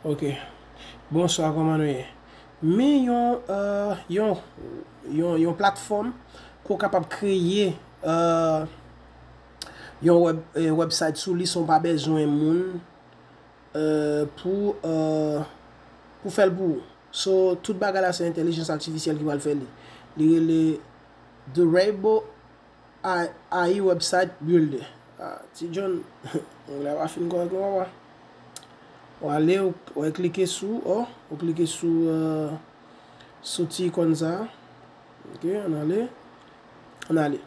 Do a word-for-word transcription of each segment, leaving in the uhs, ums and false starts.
Ok. Bonswa, kòman nou ye? Men yon, euh, yon, yon, yon platfòm ke w kapab kreye, euh, yon web, euh, website sou li san w pa bezwen moun, euh, pou, euh, pou fè l pou ou. So, tout bagay la se entèlijans atifisyèl ki pral fè li. Li rele Durable A I Website Builder. Ah, Ti John, anglè pa fin kòrèk non, papa. W ale, w, w klike sou, oh, w klike sou, euh, sou ti ikòn sa. Ok, ann ale. Ann ale.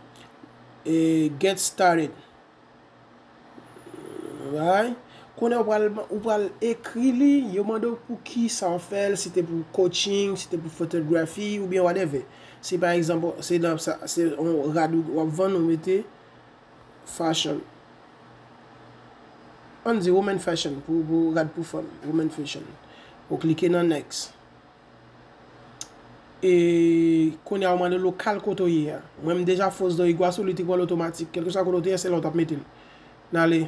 E get started. Right? Kounye a ou pral, ou pral ekri li, yo mande w pou ki sa w fè l, si te pou coaching, si te pou photography, oubyen whatever. Si pa egzanp, se nan sa, se yon rad ou w ap vann, ou mete fashion. Ann di women fashion, pou, pou rad pou fanm, women fashion. Ou klike nan next. E kounye a ou mande lokal kote w ye a. Mwen m deja Foz do Iguaçu, li te pran l otomatik. Kèlkeswa kote w te ye, se la w t ap mete l. N ale.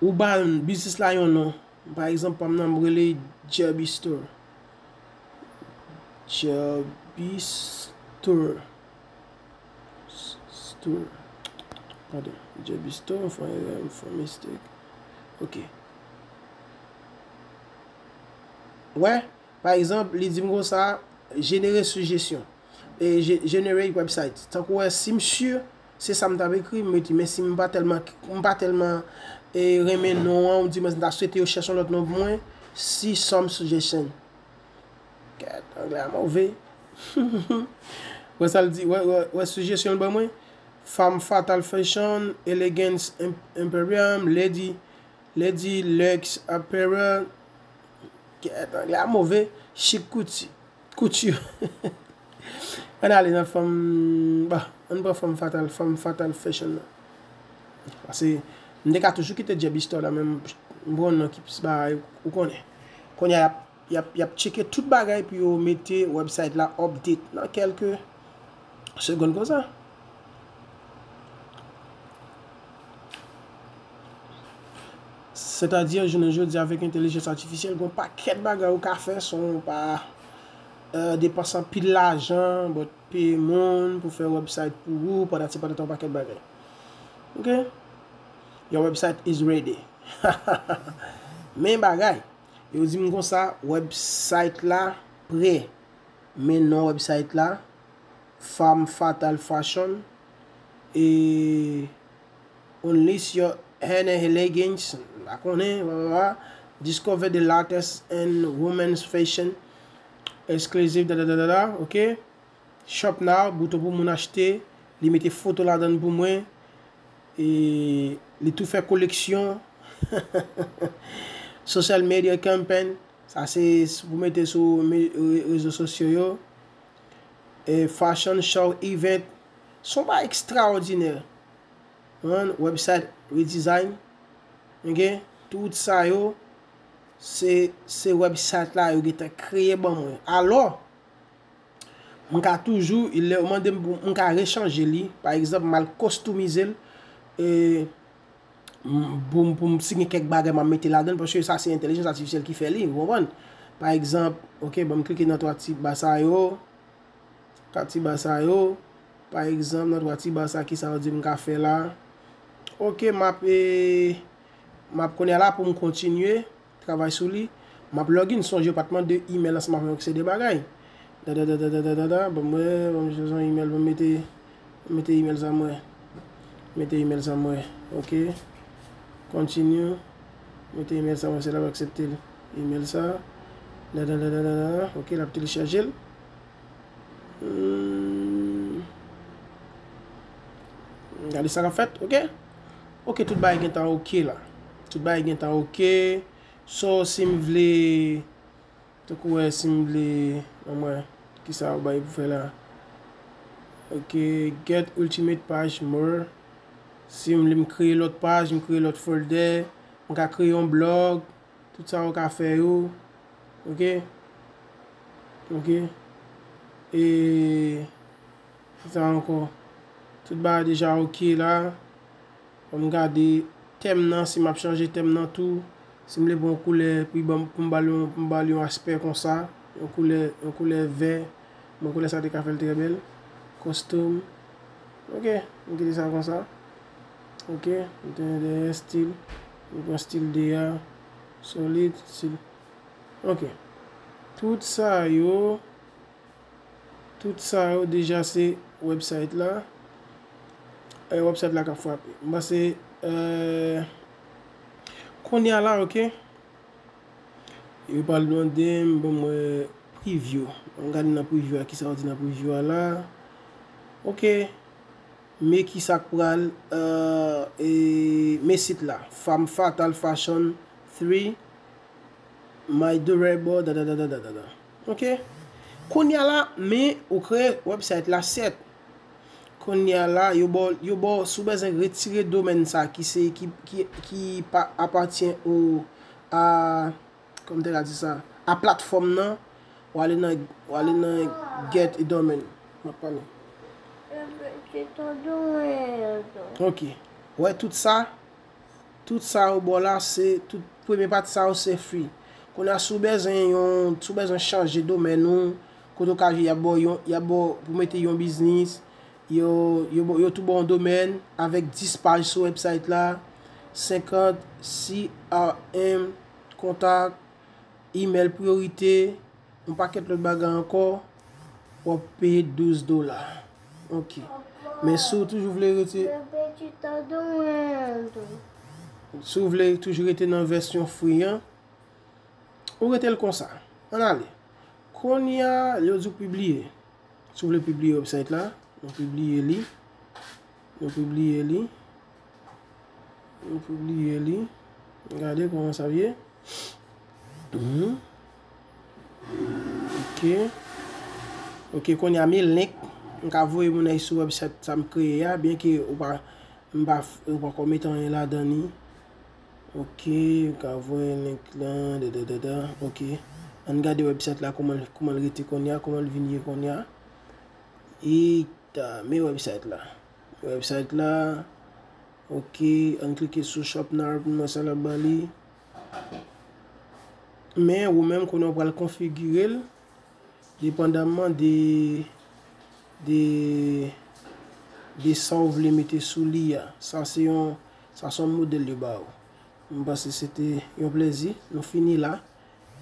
Ou ba biznis la yon non. Pa egzanp, pa m nan m rele Jerby Store. Jerby Store. S-, Store. Padon. Jerby Store, m fè yon erè, m fè yon mistake. Ok. Wè, pa egzanp, li di m konsa, genere sijesyon. E je-, generate website. Tankou wè, si m si, se sa m t ap ekri, m mete, men si m pa tèlman, m pa tèlman, e, renmen non an, ou di mwen, m ta swete yo chèche yon lòt non pou mwen, see some suggestion. Kèt, anglè a move. Wè sa l di, wè, wè, wè sijesyon l ban mwen. Femme Fatale Fashion, Elegance Im-, Imperium, Lady, Lady Luxe Apparel. Kèt, anglè a move. Chic Couture. Couture. Ann ale nan fanm, bon, ann pran Femme Fatale, Femme Fatale Fashion nan. Paske m te ka toujou kite Jerby Store la, men m, m pran yon non ki plis bagay, ou konnen. Kounye a, y ap, y ap, y ap tcheke tout bagay pou yo mete website la update nan kèlke segonn konsa. Sètadi, jounen jodi, avèk entèlijans atifisyèl, gen yon pakèt bagay ou ka fè san w pa, euh, depanse anpil lajan, but peye moun pou fè website pou ou, patati patata, yon pakèt bagay. Ok? Your website is ready. Men bagay, yo di m konsa, website la prè. Men non website la, Femme Fatale Fashion, e Unleash Your Henna Elegance, m pa konnen, bla, bla, bla. Discover the latest in women's fashion, exclusive, da, da, da, da, da, ok. Shop now, bouton pou moun achte, li mete foto ladan l pou mwen, e li tou fè koleksyon. Social media campaign, sa se s-, pou mete sou me-, re-, rezo sosyo yo. E fashion show event, se yon bagay ekstraòdinè. Yon website redesign, ok? Tout sa yo, se, se website la yo gentan kreye ban mwen. Alò, m ka toujou, lè yo mande m pou, m ka rechanje li. Pa egzanp, m al kostomize l, e, m, pou m, pou m, si gen kèk bagay m ap mete ladan l, paske sa se entèlijans atifisyèl ki fè li, ou konprann? Pa egzanp, ok, ban m klike nan twa ti ba sa yo, twa ti ba sa yo, pa egzanp, nan twa ti ba sa, kisa yo di m ka fè la? Ok, m ap, e, m ap kounye a la pou m kontinye travay sou li. M ap login, sonje yo pa t mande email ansanm avè m, se de bagay. Da, da, da, da, da, da, da, da. Ban m wè, ban m chèche yon email, ban m mete, mete email sa mwen. Mete email sa mwen. Ok. Continue. Mete email sa mwen, se la m aksepte l. Email sa. Da, da, da, da, da, da. Ok, l ap telechaje l. Hmm. Gade sa k ap fèt, ok? Ok, tout bagay gentan ok la. Tout bagay gentan ok. So, si m vle, tankou wè, si m vle, ban m wè, kisa ou bay pou fè la? Ok, get ultimate page more. Si m vle m kreye lòt paj, m kreye lòt folder, m ka kreye yon blog, tout sa ou ka fè yo. Ok? Ok? E, kisa ankò? Tout bagay deja ok la. Ban m gade tèm nan, si m ap chanje tèm nan tou. Si m vle pran yon koulè, pou ban, pou m ba l yon, pou m ba l yon aspè konsa, yon koulè, yon koulè vè, bon, koulè sa te ka fè l trè bèl. Custom. Ok, m kite sa konsa. Ok, m te dèyè stil. M pran stil de a. Solid, stil. Ok. Tout sa yo, tout sa yo deja se website la. E, website la k ap frape. M panse, e, kounye a la, ok. Yo pral mande m, ban m wè preview. An gade nan preview a, kisa yo di nan preview a la. Ok. Men kisa k pral, e, men sit la. Femme Fatale Fashion three, My Durable, da, da, da. Ok. Kounye a la, men ou kreye website la, sèt. Kounye a la, yo ba w, yo ba w, si w bezwen retire domèn sa ki se, ki, ki, ki pa apatyen o, a, kòman te ka di sa, a platfòm nan, w ale nan, w ale nan get a domain. M ap pale. Ok. Wè tout sa, tout sa yo ba w la, se, tout premye pati sa yo se free. Kounye a, si w bezwen yon, si w bezwen chanje domèn ou, kote w ka jwe, y ap ba w yon, y ap ba w pou mete yon biznis, yo, yo, yo tou ba w yon domèn avèk dis paj sou website la, senkant C R M, kontak, email priyorite, yon pakèt lòt bagay ankò, w ap peye douz dola. Ok. Men si w toujou vle rete, si w vle toujou rete nan vèsyon free an, ou rete l konsa. Ann ale. Kounye a, yo di w pibliye. Si w vle pibliye website la, nou pibliye li. Nou pibliye li. Nou pibliye li. Gade kòman sa ye. Mhm. Ok. Ok, kounye a, men link. M ka voye moun al sou website sa m kreye a, byenke ou pa, m pa, ou pa ko mete anyen ladan li. Ok, m ka voye link lan, da, da, da, da. Ok. Ann gade website la, kòman, kòman l rete kounye a, kòman l vin ye kounye a. Eita, men website la. Website la. Ok, ann klike sou shop now pou m wè sa l ap ba li. Men ou menm kounye a w pral konfigire l depandaman de, de, de sa w vle mete sou li a. Sa se yon, sa se yon modèl yo ba w. M panse se te yon plèzi. Nou fini la.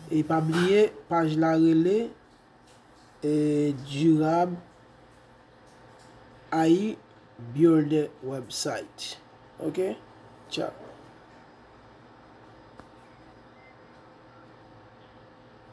E pa bliye, paj la rele e, Durable A I Builder Website. Ok? Tchao.